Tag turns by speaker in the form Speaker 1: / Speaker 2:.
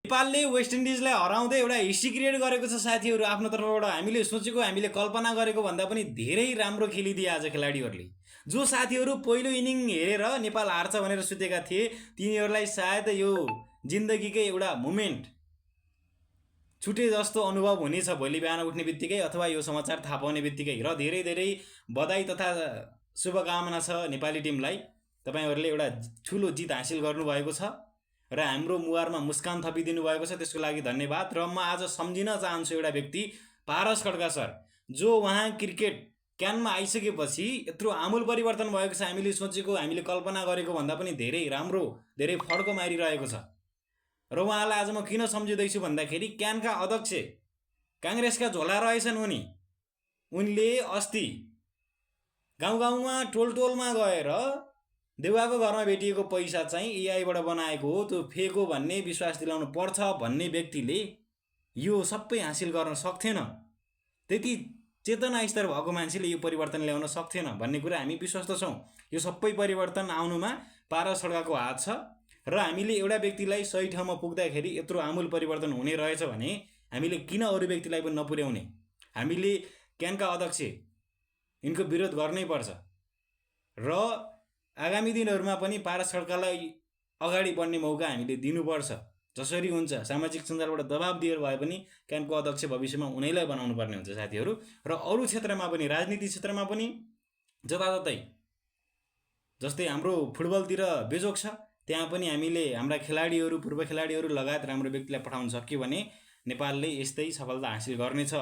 Speaker 1: नेपालले वेस्ट इन्डिजलाई हराउँदै एउटा हिस्ट्री क्रिएट गरेको छ साथीहरू आफ्नो तर्फबाट। हामीले सोचेको, हामीले कल्पना गरेको भन्दा पनि धेरै राम्रो खेलिदिए आज खेलाडीहरूले। जो साथीहरू पहिलो इनिङ हेरेर नेपाल हार्छ भनेर सोचेका थिए तिनीहरूलाई सायद यो जिन्दगीकै एउटा मोमेन्ट छुटे जस्तो अनुभव हुनेछ भोलि बिहान उठ्ने बित्तिकै अथवा यो समाचार थाहा पाउने बित्तिकै। र धेरै धेरै बधाई तथा शुभकामना छ नेपाली टिमलाई। तपाईँहरूले एउटा ठुलो जित हासिल गर्नुभएको छ र हाम्रो मुहारमा मुस्कान थपिदिनु भएको छ, त्यसको लागि धन्यवाद। र म आज सम्झिन चाहन्छु एउटा व्यक्ति, पारस खड्का सर, जो उहाँ क्रिकेट क्यानमा आइसकेपछि यत्रो आमूल परिवर्तन भएको छ। हामीले सोचेको, हामीले कल्पना गरेको भन्दा पनि धेरै राम्रो, धेरै फड्को मारिरहेको छ। र उहाँलाई आज म किन सम्झिँदैछु भन्दाखेरि क्यानका अध्यक्ष काङ्ग्रेसका झोला रहेछन् उनले अस्ति गाउँ गाउँमा टोल टोलमा गएर देउवाको घरमा भेटिएको पैसा चाहिँ एआईबाट बनाएको हो, त्यो फेक हो भन्ने विश्वास दिलाउनु पर्छ भन्ने व्यक्तिले यो सबै हासिल गर्न सक्थेन। त्यति चेतना स्तर भएको मान्छेले यो परिवर्तन ल्याउन सक्थेन भन्ने कुरा हामी विश्वस्त छौँ। यो सबै परिवर्तन आउनुमा पारस खड्काको हात छ। र हामीले एउटा व्यक्तिलाई सही ठाउँमा पुग्दाखेरि यत्रो आमूल परिवर्तन हुने रहेछ भने हामीले किन अरू व्यक्तिलाई पनि नपुर्याउने? हामीले क्यानका अध्यक्ष यिनको विरोध गर्नै पर्छ र आगामी दिनहरूमा पनि पारस खड्कालाई अगाडि बढ्ने मौका हामीले दिनुपर्छ। जसरी हुन्छ सामाजिक सञ्जालबाट दबाब दिएर भए पनि क्यानको अध्यक्ष भविष्यमा उनीलाई बनाउनु पर्ने हुन्छ साथीहरू। र अरू क्षेत्रमा पनि, राजनीति क्षेत्रमा पनि जताततै, जस्तै हाम्रो फुटबलतिर बेजोग छ त्यहाँ पनि हामीले हाम्रा खेलाडीहरू, पूर्व खेलाडीहरू लगायत राम्रो व्यक्तिलाई पठाउन सक्यो भने नेपालले यस्तै सफलता हासिल गर्नेछ।